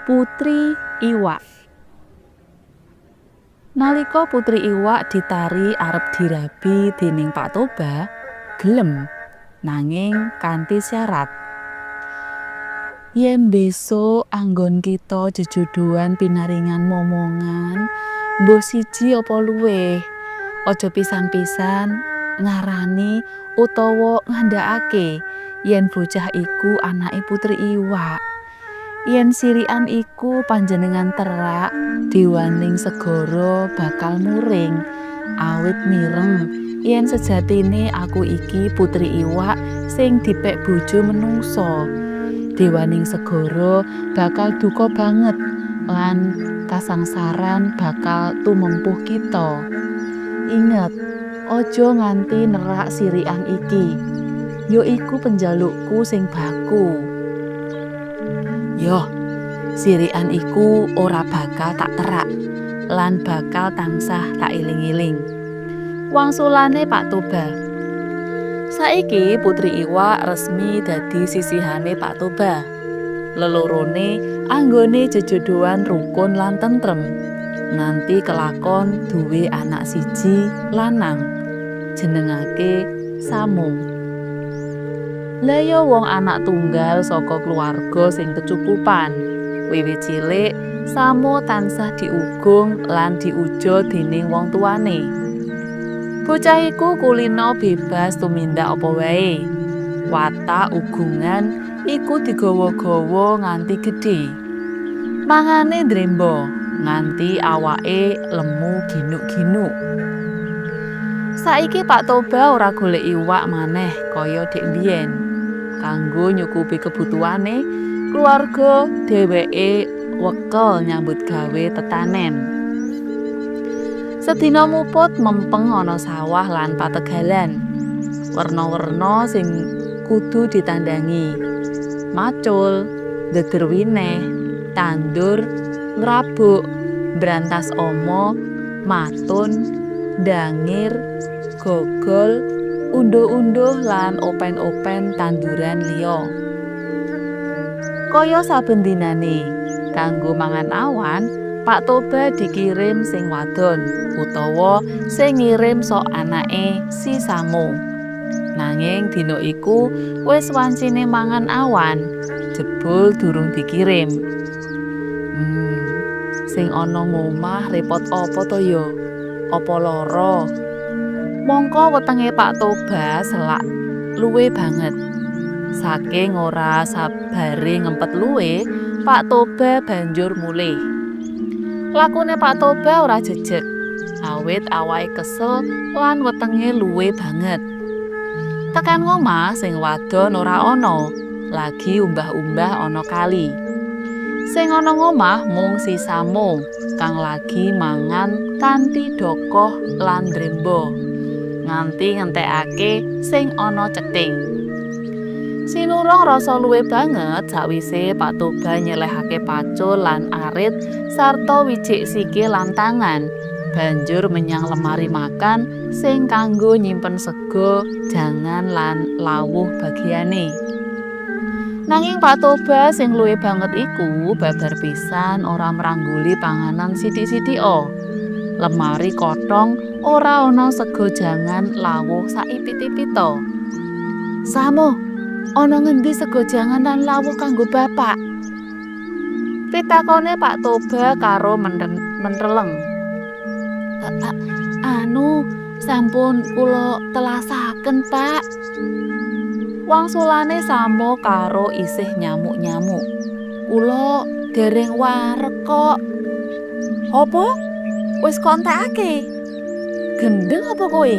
Putri Iwak. Nalika Putri Iwak ditari arep dirabi dening Pak Toba, gelem, nanging kanthi syarat. Yen besok anggon kita jejodohan pinaringan momongan, mbuh siji apa luwih, aja pisan-pisan ngarani utawa ngandhakake yen bocah iku anake Putri Iwak. Yen sirikan iku panjenengan terak, dewaning segara bakal muring awit mireng yen sejatine aku iki Putri Iwak sing dipek bojo menungsa. Dewaning segara bakal duka banget lan kasangsaran bakal tumempuh kita. Inget, aja nganti nerak sirikan iki. Ya iku penjalukku sing baku. Yoh, sirikan iku ora bakal tak terak lan bakal tansah tak iling-iling. Wangsulane Pak Toba. Saiki Putri Iwak resmi dadi sisihane Pak Toba. Lelorone anggone jejodohan rukun lan tentrem. Nganti kelakon duwe anak siji lanang, jenengake Samo. Lah ya wong anak tunggal saka keluarga sing kecukupan. Wiwit cilik, Samo tansah diugung lan diuja dening wong tuane. Bocah iku kulina bebas tumindak apa wae. Watak ugungan iku digawa-gawa nganti gedhe. Mangane ndremba nganti awake lemu ginuk-ginuk. Saiki Pak Toba ora golek iwak maneh kaya dek mbiyen. Kanggo nyukupi kebutuhane keluarga, dheweke wekel nyambut gawe tetanen. Sedina muput mempeng ana sawah lan pategalan. Werna-werna sing kudu ditandangi. Macul, ndeder wineh, tandur, ngrabuk, mbrantas ama, matun, ndangir, gogol, unduh-unduh lan open-open tanduran liya. Kaya saben dinane, kanggo mangan awan, Pak Toba dikirim sing wadon utawa sing ngirim sok anake si Samo. Nanging dina iku wis wancine mangan awan, jebul durung dikirim. Sing ana ngomah repot apa to ya? Apa lara? Mongko wetenge Pak Toba selak luwe banget. Saking ora sabare ngempet luwe, Pak Toba banjur mulih. Lakune Pak Toba ora jejeg, awit awake kesel lan wetenge luwe banget. Tekan ngomah sing wadon ora ana, lagi umbah-umbah ana kali. Sing ana ngomah mung si Samo kang lagi mangan kanthi dokoh lan ndremba, nganti ngentekake sing ana cething. Sinurung rasa luwe banget sakwise Pak Toba nyelehake pacul lan arit sarta wijik sikil lan tangan, banjur menyang lemari makan sing kanggo nyimpen sega, jangan lan lawuh bagiane. Nanging Pak Toba sing luwe banget iku babar pisan ora mrangguli panganan sithik-sithika. Lemari kothong ora ana sega jangan lawuh saipit-ipita. "Samo, ana ngendi sega jangan lan lawuh kanggo bapak?" pitakone Pak Toba karo menteleng. "Anu, sampun kula telasaken, Pak," wangsulane Samo karo isih nyamuk-nyamuk. "Kula dereng wareg kok." "Apa? Wis kontekake? Gendeng apa kowe?"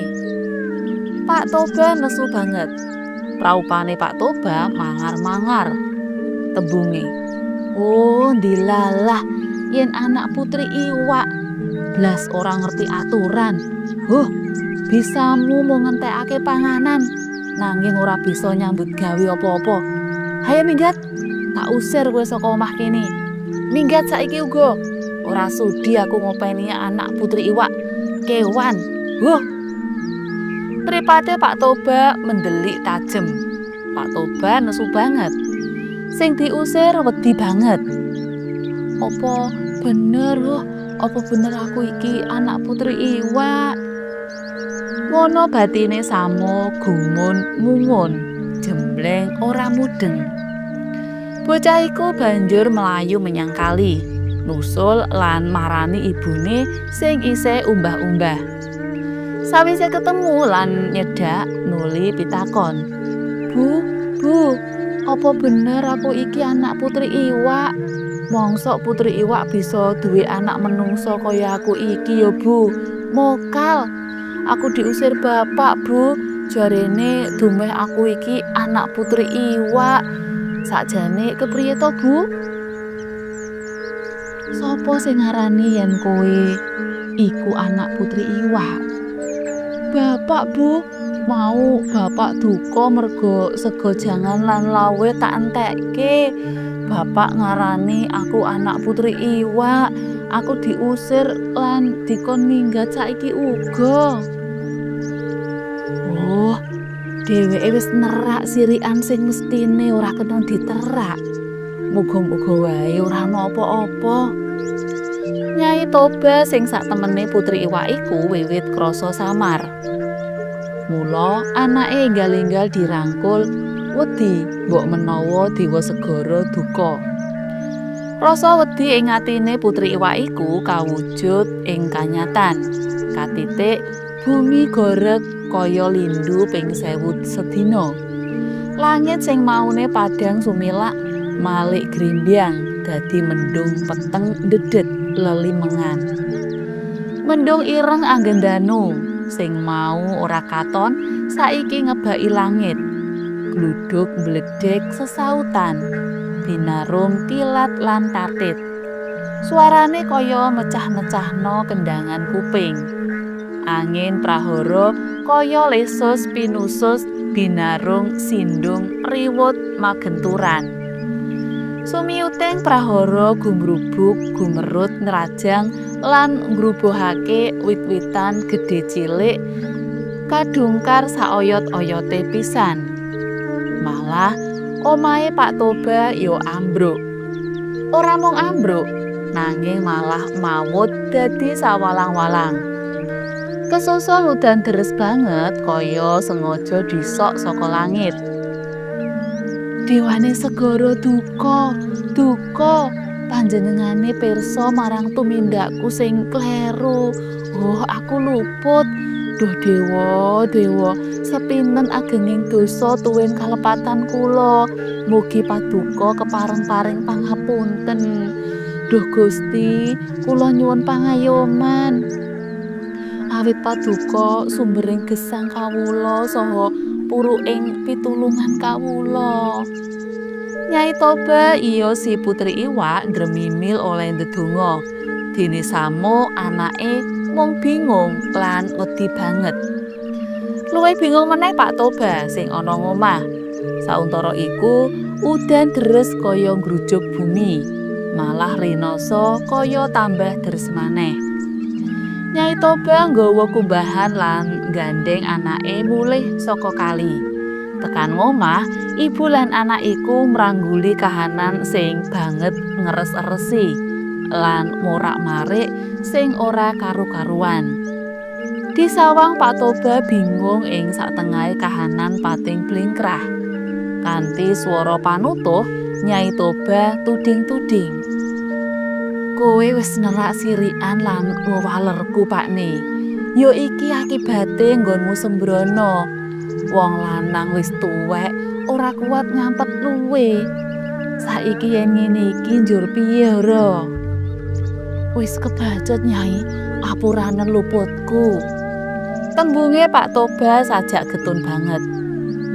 Pak Toba nesu banget. Praupane Pak Toba mangar-mangar. Tembunge, "Oh, ndilalah yen anak Putri Iwak blas ora ngerti aturan. Huh, bisamu mung ngentekake panganan, nanging ora bisa nyambut gawe apa-apa. Hayo minggat, tak usir kowe saka omah kene. Minggat saiki uga. Ora sudi aku ngopeni anak Putri Iwak. Kewan. Huh." Mripate Pak Toba mendelik tajem. Pak Toba nesu banget. Sing diusir wedi banget. Apa bener, oh, apa bener aku iki anak putri iwak? Ngono batine Samo gumun mumun, jembleng ora mudeng. Bocah iku banjur mlayu menyang kali, nusul lan marani ibune sing isih umbah-umbah. Sawise ketemu lan nyedak nuli pitakon. "Bu, Bu, apa bener aku iki anak putri iwak? Mosok putri iwak bisa duwe anak menungso kaya aku iki ya, Bu? Mokal. Aku diusir bapak, Bu. Jarene dumeh aku iki anak putri iwak. Sakjane kepriye to, Bu?" "Sopo sing ngarani yen kowe iku anak putri iwak?" "Bapak, Bu. Mau bapak duka mergo sego jangan lan lawuhe tak entekke. Bapak ngarani aku anak putri iwak. Aku diusir lan dikon minggat saiki uga." Oh, dheweke wis nerak sirikan sing mestine ora kena diterak. Muga-muga wae ora ana apa-apa. Nyai Toba sing saktemene putri iwak iku wiwit krasa samar. Mula anake enggal-enggal dirangkul, wedi mbok menawa dewa segara duka. Rasa wedi ing atine putri iwak iku kawujud ing kanyatan. Katitik bumi goreg kaya lindu ping 1000 sedina. Langit sing maune padhang sumilak malik grimbyang dadi mendung peteng ndedet lelimengan. Mendung ireng anggendanu sing mau ora katon saiki ngebaki langit. Gluduk mbledhek sesautan, binarum kilat lan tatit. Suarane kaya mecah-mecahno kendangan kuping. Angin prahara kaya lesus pinusus binarung sindung riwut magenturan. Sumiyuting prahara gumrubuk gumerut nrajang lan ngrubuhake wit-witan gedhe cilik kadungkar saoyot-oyote pisan. Malah omahe Pak Toba ya ambruk. Ora mung ambruk, nanging malah mawut dadi sawalang-walang. Kesusul udan deres banget kaya sengaja disok saka langit. Dewane segara duka, duka, panjenengane pirsa marang tumindakku sing kleru. Oh, aku luput. Duh dewa, dewa, sepinten agenging dosa tuwin kalepatan kula. Mugi paduka kepareng paring pangapunten. Duh Gusti, kula nyuwun pangayoman. Awit paduka sumbering gesang kawula saha puruking pitulungan kawula. Nyai Toba iya si putri iwak ndremimil oleh ndedonga. Dene Samo anake mung bingung lan wedi banget. Luwih bingung meneh Pak Toba sing ana ngomah. Sauntara iku udan deres kaya ngrujuk bumi, malah rinasa kaya tambah deres maneh. Nyai Toba nggawa kumbahan lan nggandeng anake mulih saka kali. Tekan ngomah, ibu lan anak iku mrangguli kahanan sing banget ngeres-eresi lan morak-marik sing ora karu-karuan. Disawang Pak Toba bingung ing satengahe kahanan pating blingkrah. Kanthi swara panutuh, Nyai Toba tuding-tuding. "Kowe wis nerak sirikan lan wewalerku, Pakne. Ya iki akibate nggonmu sembrono. Wong lanang wis tuwek, ora kuat ngampet luwe. Saiki yen ngene iki njur piye, Hara?" "Wis kebacut, Nyai, apuranen luputku." Tembunge Pak Toba sajak getun banget.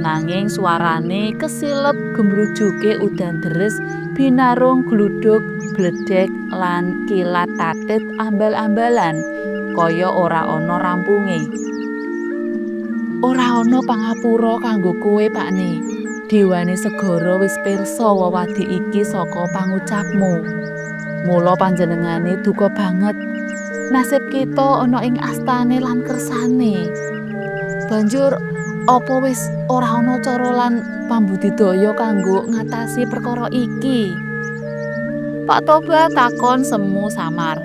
Nanging suarane kesilep gemrujuke udan deres binarung gluduk bledek lan kilat tatit ambal-ambalan kaya ora ana rampunge. "Ora ana pangapura kanggo kowe, Pakne. Dewane segara wis pirsa wewadi iki saka pangucapmu. Mula panjenengane duka banget. Nasib kita ana ing astane lan kersane. Banjur apa wis ora ana cara lan pambudidaya kanggo ngatasi perkara iki?" Pak Toba takon semu samar.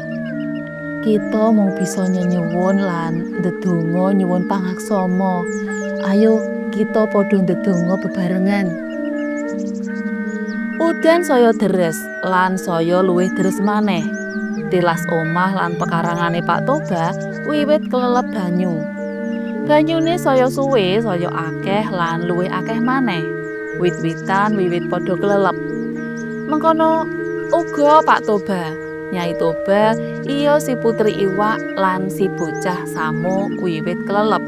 Kita mung bisa nyenyuwun lan ndedonga nyuwun pangaksama. Ayo kita padha ndedonga bebarengan. Udan saya deres lan saya luwih deres maneh. Tilas omah lan pekarangane Pak Toba wiwit kelelep banyu. Banyune saya suwe, saya akeh lan luwih akeh maneh. Wit-witan wiwit padha kelelep. Mengkono uga Pak Toba, Nyai Toba, iya si putri iwak lan si bocah Samo wiwit kelelep.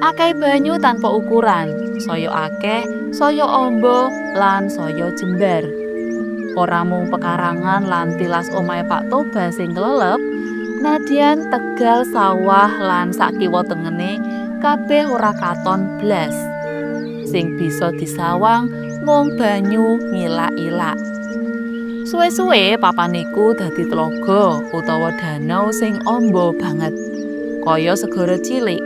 Akeh banyu tanpa ukuran, saya akeh, saya amba lan saya jembar. Ora mung pekarangan lan tilas omahe Pak Toba sing kelelep, nadyan tegal sawah lan sakiwa tengene kabeh ora katon blas. Sing bisa disawang mung banyu ngilak-ilak. Suwe-suwe papan iku dadi tlaga utawa danau sing amba banget, kaya segara cilik.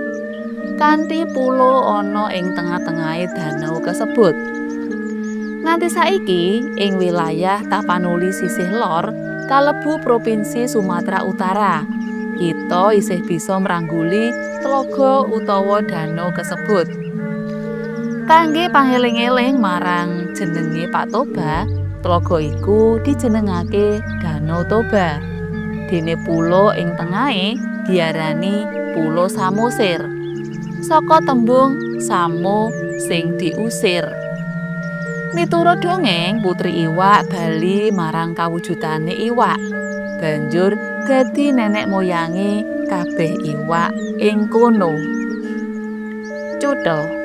Kanthi pulo ana ing tengah-tengahe danau kasebut. Nganti saiki ing wilayah Tapanuli sisih lor kalebu Provinsi Sumatera Utara, kita isih bisa mrangguli tlaga utawa danau kasebut. Kangge pangeling-eling marang jenenge Pak Toba, tlaga iku dijenengake Danau Toba. Dene pulo ing tengahe diarani Pulo Samosir. Saka tembung samo sing diusir. Miturut dongeng, putri iwak bali marang kawujudane iwak. Banjur dadi nenek moyange kabeh iwak ing kono. Cutha.